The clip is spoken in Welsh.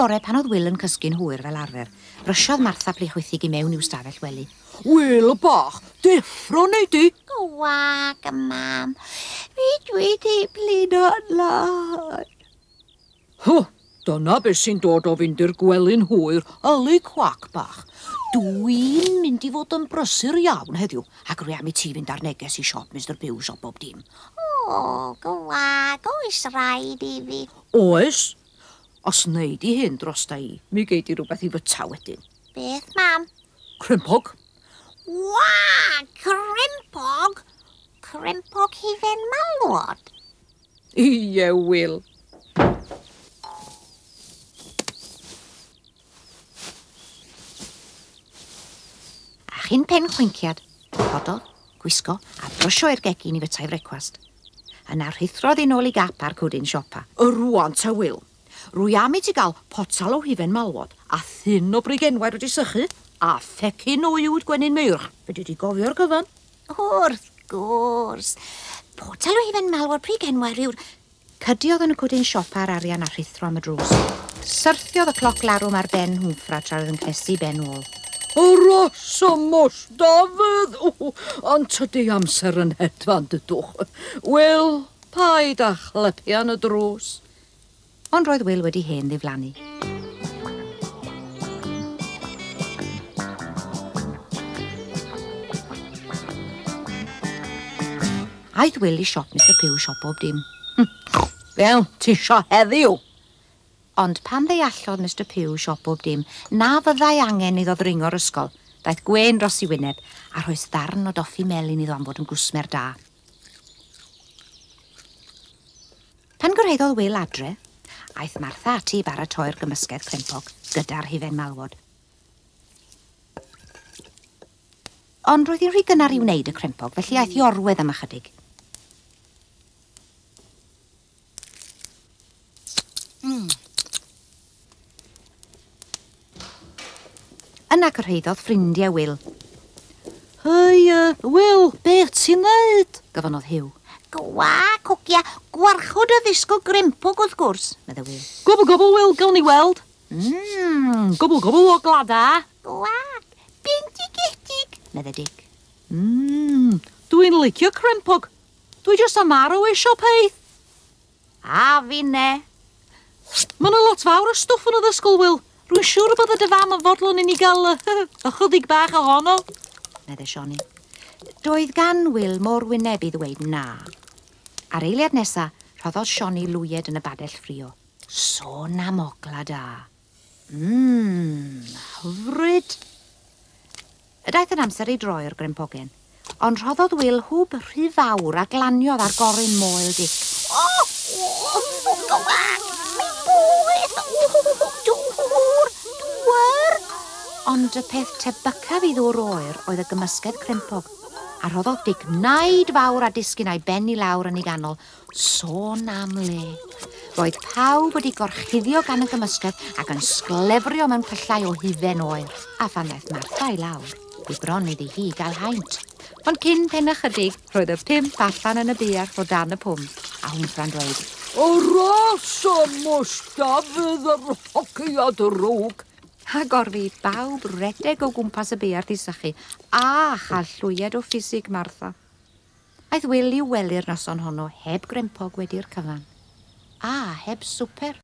bore pan oedd Wil yn cysgu'n hwyr fel arfer, brysiodd Martha Plu Chwithig i mewn i'w stafell wely. Wil bach, deffro nei di? Gwag, mam. Fi dwi di blino'n lân. Hw, dyna beth sy'n dod o fynd i'r gwely'n hwyr, yli cwac bach. Dwi'n mynd i fod yn brysur iawn heddiw, ac rwy am i ti fynd ar neges i siop Mr Puw siop bob dim. O, gwag, oes rhaid i fi? Oes. Os wnei di hyn drosta i, mi gei di rhywbeth i fyta wedyn. Beth, mam? Crempog. Wa, crempog? Crempog hufen malwod? Ie, Wil. A chyn pen chwinciad, cododd, gwisgo a brysio i'r gegin i fyta'i frecwast. Yna rhuthrodd i nôl i gap a'r cwdyn siopa. Y rŵan ta, Wil. Rwy am i ti gael potal o hufen malwod a thun o brigenwair wedi sychu a phecyn o uwd gwenyn meirch. Fedri di gofio'r cyfan? Wrth gwrs. Potal o hufen malwod prigenwair yw'r... Cydiodd yn y cwdyn siopa ar arian a rhuthro am y drws. Syrthiodd y cloc larwm ar ben Hwmffra tra oedd yn cnesu ben ôl. Yr ymos, Dafydd! Ond tydi amser yn hedfan, dydwch. Wil, paid â chlepian y drws. Ond roedd Wil wedi hen ddiflannu. Aeth Wil i siop Mr Puw siop bob dim. Fel ti isio heddiw? Ond pan ddeallodd Mr Puw siop bob dim, na fyddai angen iddo ddringo'r ysgol, daeth gwên dros ei wyneb a rhoes ddarn o doffi melyn iddo am fod yn gwsmer da. Pan gyrhaeddodd Wil adre, aeth Martha ati i baratoi'r gymysgedd crempog gyda'r hufen malwod. Ond roedd hi'n rhy gynnar i wneud y crempog, felly aeth i orwedd am ychydig. Yna cyrhaeddodd ffrindiau Wil. Hei, Wil, beth ti'n neud? Gofynnodd Huw. Gwag, hogia, gwarchod y ddisgo grempog wrth gwrs, meddai Wil. Gobl, gobl, Wil, gawn ni weld. Gobl, gobl o glada. Gwag, bendigedig, meddai Dic. Dwi'n licio crempog. Dwi jyst am marw isio peith. A finne. Mae yna lot fawr o stwff yn y ddysgol, Wil. Rwy'n siŵr bod y dy fam yn fodlon i ni gael ychydig bach ohono, meddai Sioni. Doedd gan Wil mor wyneb i ddweud na. Ar eiliad nesa, rhoddodd Sioni lwyed yn y badell ffrio. Sôn am ogla da. Hyfryd. Daeth yn amser i droi'r grempogen, ond rhoddodd Wil hwb rhy fawr a glaniodd ar goryn moel Dic. O, gwag, mae'n boeth, dŵr, dŵr. Ond y peth tebycaf i ddŵr oer oedd y gymysgedd crempog, a rhoddodd Dic naid fawr a disgyn a'i ben i lawr yn ei ganol. Sôn am le. Roedd pawb wedi gorchuddio gan y gymysgedd ac yn sglefrio mewn pyllau o hufen oer. A phan ddaeth Martha i lawr, bu bron iddi hi gael haint. Ond cyn pen ychydig, roedd y pump allan yn y buarth o dan y pwmp, a Hwmffra'n dweud, Y ras ymos Dafydd yr hogia drwg. A gorfu bawb redeg o gwmpas y buarth i sychu, a chael llwyed o ffisig Martha. Aeth Wil i'w wely'r noson honno heb grempog wedi'r cyfan, a heb swper.